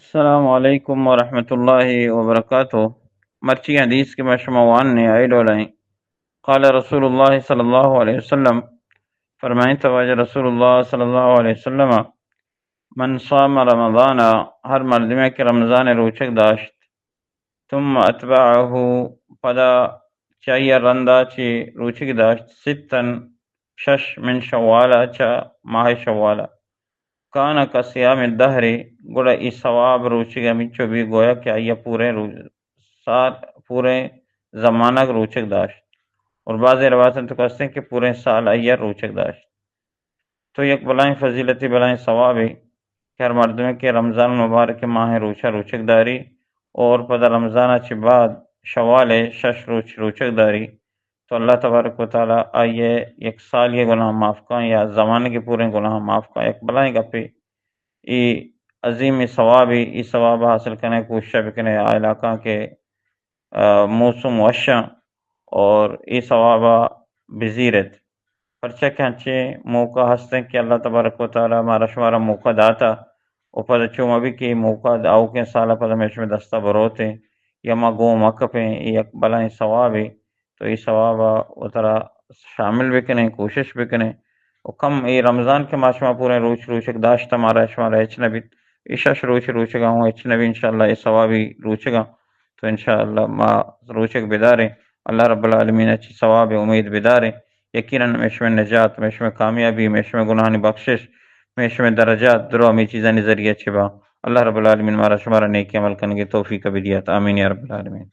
السلام علیکم ورحمۃ اللہ وبرکاتہ۔ مرچی حدیث کہ ما شما وان نے آئی ڈولائیں۔ قال رسول اللہ صلی اللہ علیہ وسلم، فرمائیں تو واجہ رسول اللہ صلی اللہ علیہ وسلم، من صام رمضان، ہر مردمے کہ رمضان روچگ داشت، ثم اتبعہ، پدا چاہیہ رندا چی روچگ داشت، ستن، شش، من شوال، چا ماہ شوال، کان کصیام الدہر، گڑا ای ثواب روچگ ہمینچو بی گویا کہ آئی پوریں روچ سال، پوریں زمانگ روچگ داشت۔ اور بعض روایتاں تو کستیں کہ پوریں سال آئی روچگ داشت۔ تو یک بلائیں فضیلتی، بلائیں ثوابے کہ ہر مردمے کہ رمضان المبارک ماہ روچہ روچگ داری اور پدا رمضان چہ بعد شوال شش روچ روچگ داری، تو اللہ تبارک و تعالی آئی یک سال یہ گناہ معاف کن یا زمانگ پوریں گناہ معاف کن۔ یک بلائیں گپے، ای عظیم ثوابے، ای ثواب حاصل کرنے کوشش بکنے آ علاقہ کہ موسم وشاں اور اے ثوابا بزیرت۔ پرچہ کہ انچیں موقع ہستیں کہ اللہ تبارک و تعالی مارا شمارا موقع داتا، و پدا چو مبی کہ اے موقع آؤکیں سالا پدا مئے شمئے دستا بروتیں یا ما گوں مکپیں، اے یک بلائیں ثوابے۔ تو اے ثوابا وترا شامل بکنیں، کوشش بکنیں۔ و کم اے رمضان کہ ما شما پوریں روچ روچگ داشت، مارا شمارا ہچ نہ بیت۔ اے شش روچ روچگا ہوں ہچ نہ بی، انشاءاللہ اے ثوابی روچگا۔ تو انشاءاللہ ما روچگ بداریں، اللہ رب العالمین چی ثواب امید بداریں۔ یقیناً مئے شمئے نجات، مئے شمئے کامیابی، مئے شمئے گناہانی بخشش، مئے شمئے درجات درو ہمے چیزانی ذریعہ چہ با۔ اللہ رب العالمین مارا شمارا نیکی عمل کنگے توفیق بدیات۔ آمین یا رب العالمین۔